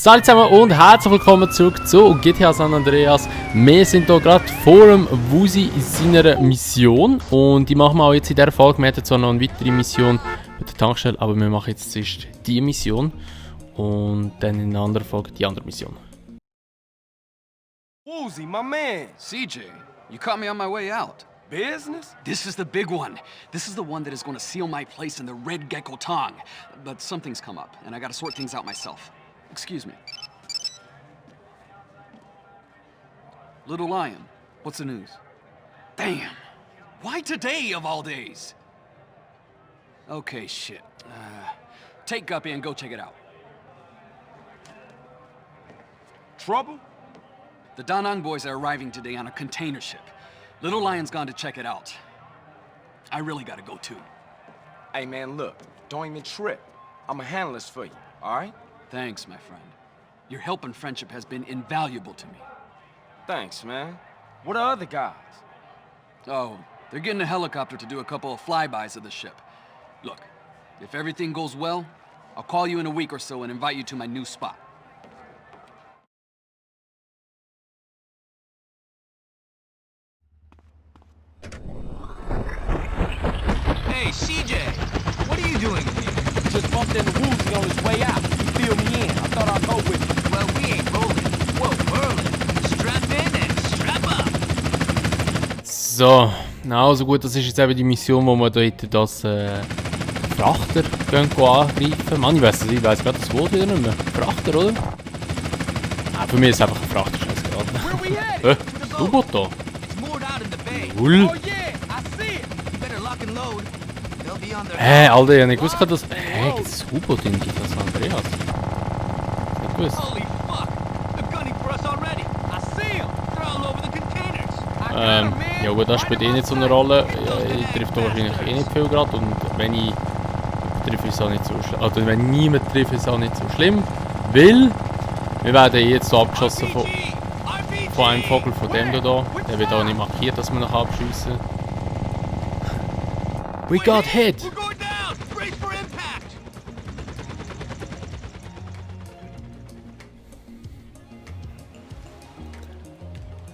Salut zusammen und herzlich willkommen zurück zu GTA San Andreas. Wir sind hier gerade vor dem Wusi in seiner Mission und die machen wir auch jetzt in dieser Folge. Wir hätten zwar noch eine weitere Mission mit der Tankstelle, aber wir machen jetzt zuerst diese Mission und dann in einer anderen Folge die andere Mission. Woozy, my man. CJ, you caught me on my way out. Business? This is the big one. This is the one that is going to seal my place in the Red Gecko Tong. But something's come up, and I gotta sort things out myself. Excuse me. Little Lion, what's the news? Damn! Why today, of all days? Okay, shit. Take Guppy and go check it out. Trouble? The Da Nang boys are arriving today on a container ship. Little Lion's gone to check it out. I really gotta go too. Hey, man, look. Don't even trip. I'ma handle this for you, all right? Thanks, my friend. Your help and friendship has been invaluable to me. Thanks, man. What are other guys? Oh, they're getting a helicopter to do a couple of flybys of the ship. Look, if everything goes well, I'll call you in a week or so and invite you to my new spot. Hey, CJ! What are you doing here? Just bumped into Woozy on his way out. He filled me in. I thought I'd go with you. Well, we ain't rolling. Whoa, whirling. Strap in and strap up. So, also gut, das ist jetzt eben die Mission, wo wir dort das Frachter angreifen. Mann, ich weiss gerade das Wort wieder nicht mehr. Frachter, oder? Ah, für mich ist es einfach ein Frachter, scheiße. U-Boot da? It's moored out in the bay. Cool. Oh, yeah, I see it. You better lock and load. They'll be on their Alter, ich hab nicht gewusst, dass... gibt es ein U-Boot in GTA San Andreas? Nicht gewusst. Holy fuck! They're gunning for us already. I see them. They're all over the containers. Ja gut, das spielt eh nicht so eine Rolle. Ich treffe da wahrscheinlich eh nicht viel gerade und wenn ich treffe, ist es auch nicht so schlimm. Also wenn niemand treffe, ist es auch nicht so schlimm, weil wir werden eh jetzt so abgeschossen von einem Vogel, von dem da. Der wird auch nicht markiert, dass wir noch abschiessen. We got hit! We're going down. Brace for impact.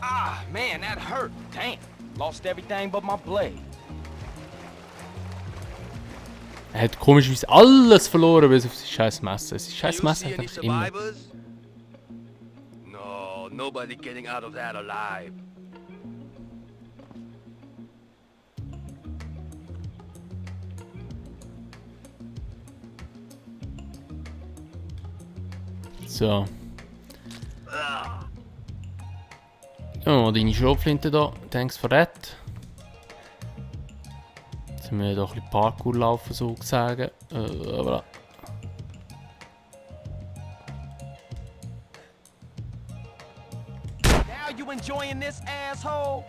Ah, man, that hurt. Damn. Lost everything but my blade. Er hat komischerweise alles verloren, bis auf sein scheiß Messer. Sein scheiß Messer hat einfach immer... No, nobody getting out of that alive. So. Oh, deine Schrotflinte da. Thanks for that. Jetzt müssen wir doch ein bisschen Parkour laufen, so sagen. Voilà. Now you enjoying this, asshole?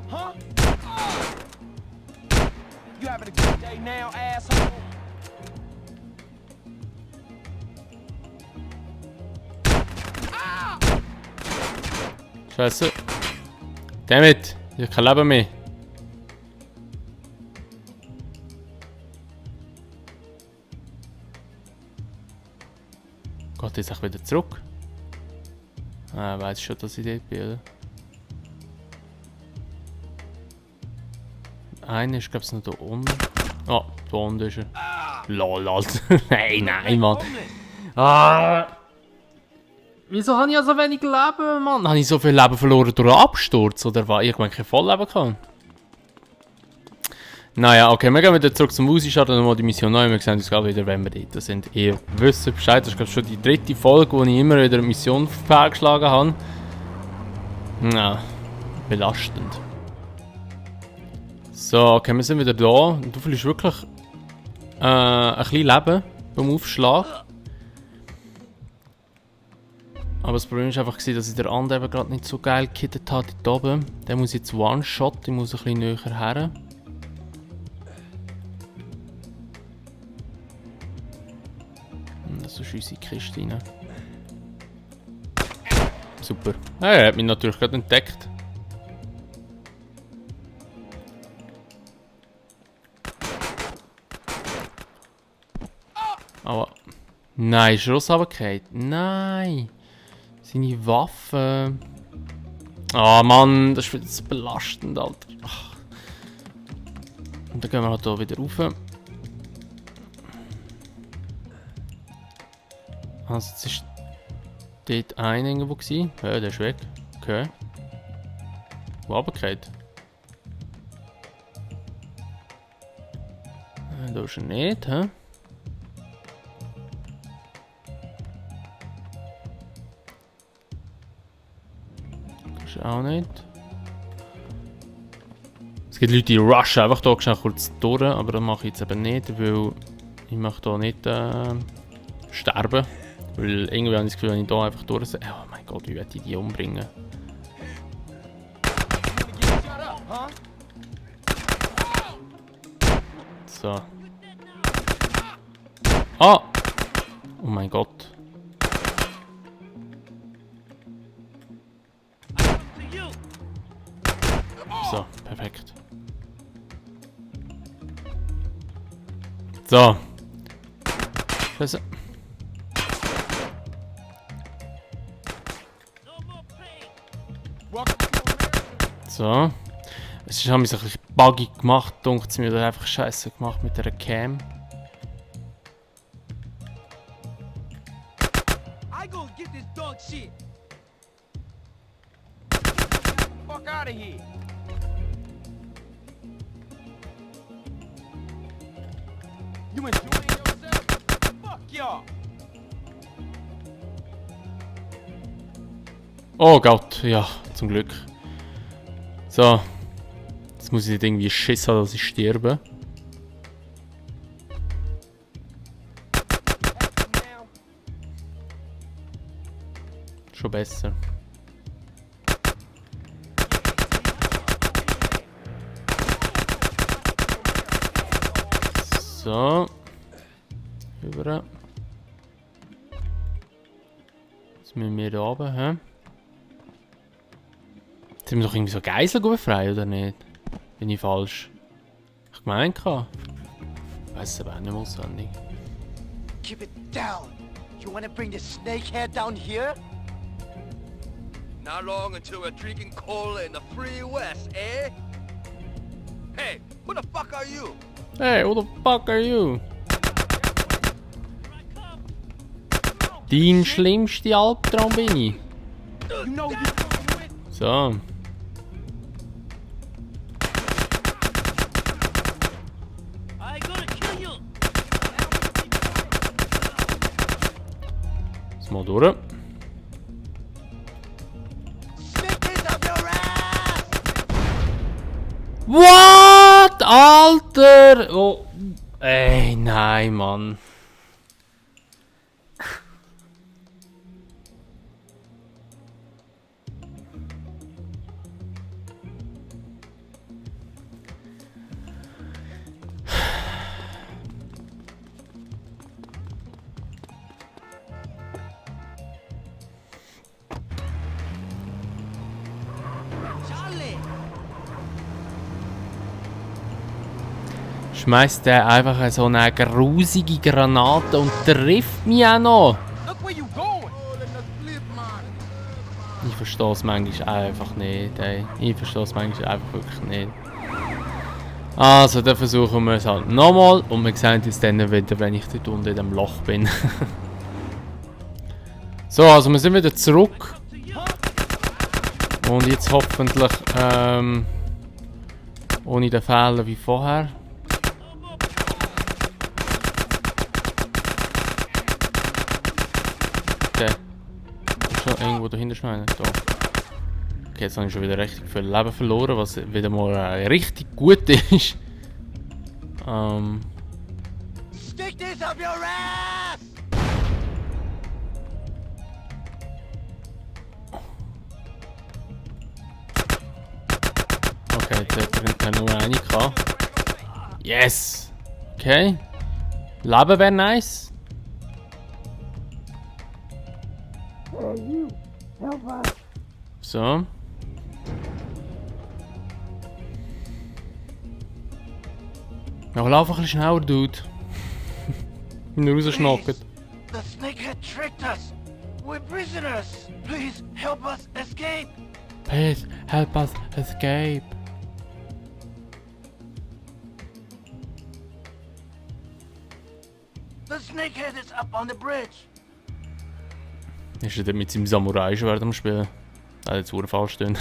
Huh? You having a good day now, asshole? Scheiße. Dammit, ich habe kein Leben mehr. Geht jetzt auch wieder zurück? Ah, weiß schon, dass ich dort bin, oder? Einer ist, glaube ich, noch da unten. Ah, da unten ist er. Lol, Alter. nein, Mann. Ah! Wieso habe ich so wenig Leben, Mann? Habe ich so viel Leben verloren durch einen Absturz? Oder war ich kein Vollleben gehabt? Naja, okay, wir gehen wieder zurück zum Wusi, starten nochmal die Mission neu. Wir sehen uns gerade wieder, wenn wir dort sind. Ihr wisst Bescheid, das ist glaube schon die dritte Folge, wo ich immer wieder eine Mission geschlagen habe. Ja, belastend. So, okay, wir sind wieder da. Du verlierst wirklich ein bisschen Leben beim Aufschlag. Aber das Problem war einfach, dass ich den anderen gerade nicht so geil gekittet habe dort oben. Der muss jetzt One-Shot, ich muss ein bisschen näher her. Das ist unsere Kiste rein. Super. Er hat mich natürlich gerade entdeckt. Aber... Nein, Schloss runtergefallen. Nein! Seine Waffe... Ah, Mann, das ist wieder so belastend, Alter. Ach. Und dann gehen wir halt hier wieder rauf. Also, jetzt ist dort einer irgendwo gewesen. Ja, der ist weg. Okay. Wo runtergefallen? Da ist er nicht, hä? Das ist auch nicht. Es gibt Leute, die rushen einfach hier schnell kurz durch, aber das mache ich jetzt eben nicht, weil ich möchte hier nicht sterben. Weil irgendwie habe ich das Gefühl, wenn ich hier einfach durch... Oh mein Gott, wie werde ich die umbringen? So. Ah! Oh mein Gott. So, perfekt. So. Scheiße. So. Es ist, haben wir so ein bisschen buggy gemacht, dunkt es mir, oder einfach scheiße gemacht mit der Cam. I go get this dog shit. Fuck out of here. You enjoying yourself? Fuck y'all. Oh Gott, ja, zum Glück. So. Jetzt muss ich nicht irgendwie Schiss haben, dass ich sterbe. Schon besser. So. Über. Jetzt müssen wir hier oben, hä? Jetzt sind wir doch irgendwie so Geiseln befreien, oder nicht? Bin ich falsch? Ich gemeint kann. Ich weiss es aber auch nicht mehr auswendig. Keep it down. You wanna bring the snakehead down here? Not long until we're drinking cola in the free west, eh? Hey, who the fuck are you? Hey, who the fuck are you? Dein schlimmster Albtraum bin ich. You know you So. I gonna kill you. Jetzt mal durch. Stick this up your ass! What? Alter! Oh. Ey, nein, Mann. Charlie. Schmeißt der einfach so eine grusige Granate und trifft mich auch noch. look where you going. Ich verstehe es manchmal einfach nicht, ey. Ich verstehe es manchmal einfach wirklich nicht. Also, dann versuchen wir es halt nochmal und wir sehen uns dann wieder, wenn ich dort unten in dem Loch bin. So, also wir sind wieder zurück. Und jetzt hoffentlich ohne den Fehler wie vorher. Okay. Ist schon irgendwo dahinter schmeinen. Da. Okay, jetzt habe ich schon wieder richtig viel Leben verloren, was wieder mal richtig gut ist. Stick this up your ass! Okay, jetzt hat er nur eine gehabt. Yes! Okay. Leben wäre nice. So. Ja, lauf ein bisschen schneller, Dude. Wenn er rausschnackt. Please. The snakehead tricked us. We're prisoners. Please help us escape. Please help us escape. The snakehead is up on the bridge. Ist er dort mit seinem Samurai-Schwert am Spielen? Ah, jetzt wurde falsch stehen.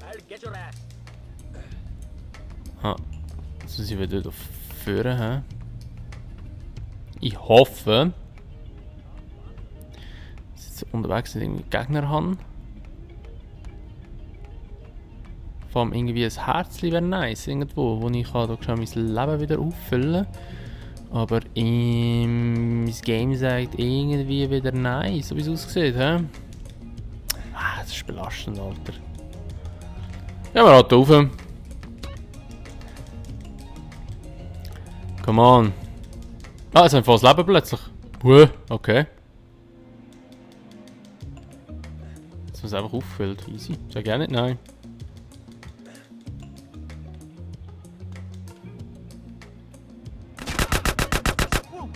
I'll get your ass. Ah, jetzt muss ich wieder da vorne, hä? Ich hoffe, dass ich jetzt unterwegs nicht irgendwie Gegner habe. Vor allem irgendwie ein Herzchen wäre nice, irgendwo, wo ich da schon mein Leben wieder auffüllen kann. Aber mein Game sagt irgendwie wieder nein, so wie es aussieht, hä? Ah, das ist belastend, Alter. Ja, wir halten auf. Come on. Ah, jetzt haben wir fast Leben plötzlich. Okay. Jetzt muss es einfach auffüllt. Easy. Sag ja nicht nein.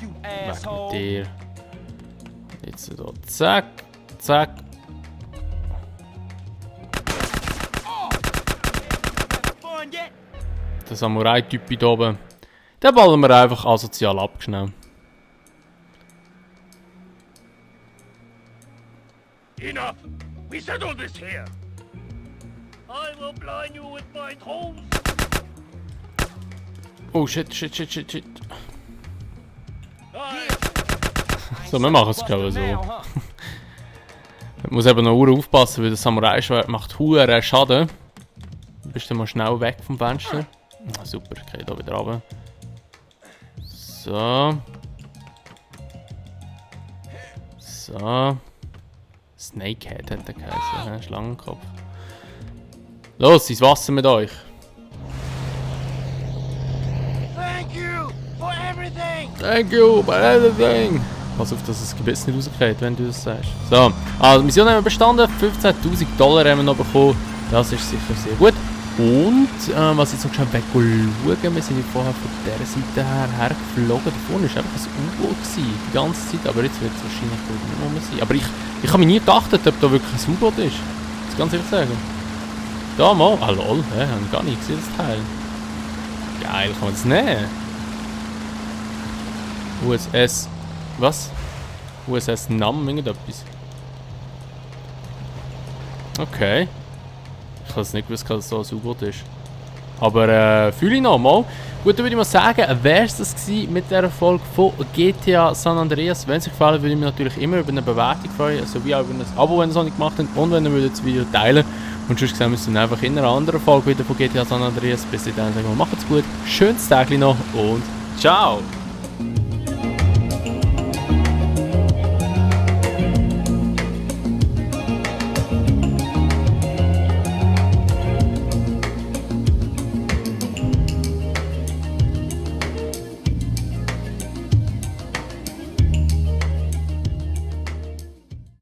You Weg mit asshole. dir. Jetzt da. Zack. Zack. Fun yet? Der Samurai-Typ hier oben. Den ballen wir einfach asozial ab, schnell. Enough! We settled this here! I will blind you with my toes. Oh shit. So, wir machen es glaube so. Ich muss eben noch aufpassen, weil der Samurai-Schwert macht hure Schaden. Du bist dann mal schnell weg vom Fenster. Ah, super, okay, da wieder runter. So. So. Snakehead hat er geheißen, Schlangenkopf. Los, ins Wasser mit euch. Thank you for everything. Thank you for everything. Pass auf, dass das Gebiss nicht rausgeht, wenn du das sagst. So, also Mission haben wir bestanden. $15.000 haben wir noch bekommen. Das ist sicher sehr gut. Und, was ich jetzt noch schnell wegschauen, wir sind vorher von dieser Seite hergeflogen. Da vorne war einfach ein U-Boot die ganze Zeit, aber jetzt wird es wahrscheinlich nicht mehr sein. Aber ich habe mich nie gedacht, ob da wirklich ein U-Boot ist. Das kann ich ehrlich sagen. Da mal, ah lol, habe ich gar nicht gesehen, das Teil. Geil, kann man das nehmen? USS, was? USS Nam, irgendetwas. Okay. Ich habe es nicht gewusst, dass das so ein U-Boot ist. Aber fühle ich noch mal. Gut, dann würde ich mal sagen, wäre es das gewesen mit dieser Folge von GTA San Andreas. Wenn es euch gefallen, würde ich mich natürlich immer über eine Bewertung freuen, sowie auch über ein Abo, wenn ihr es noch nicht gemacht habt, und wenn ihr das Video teilen. Und sonst sehen wir uns dann einfach in einer anderen Folge wieder von GTA San Andreas. Bis dahin sagen wir, macht's gut, schönes Tag noch und ciao!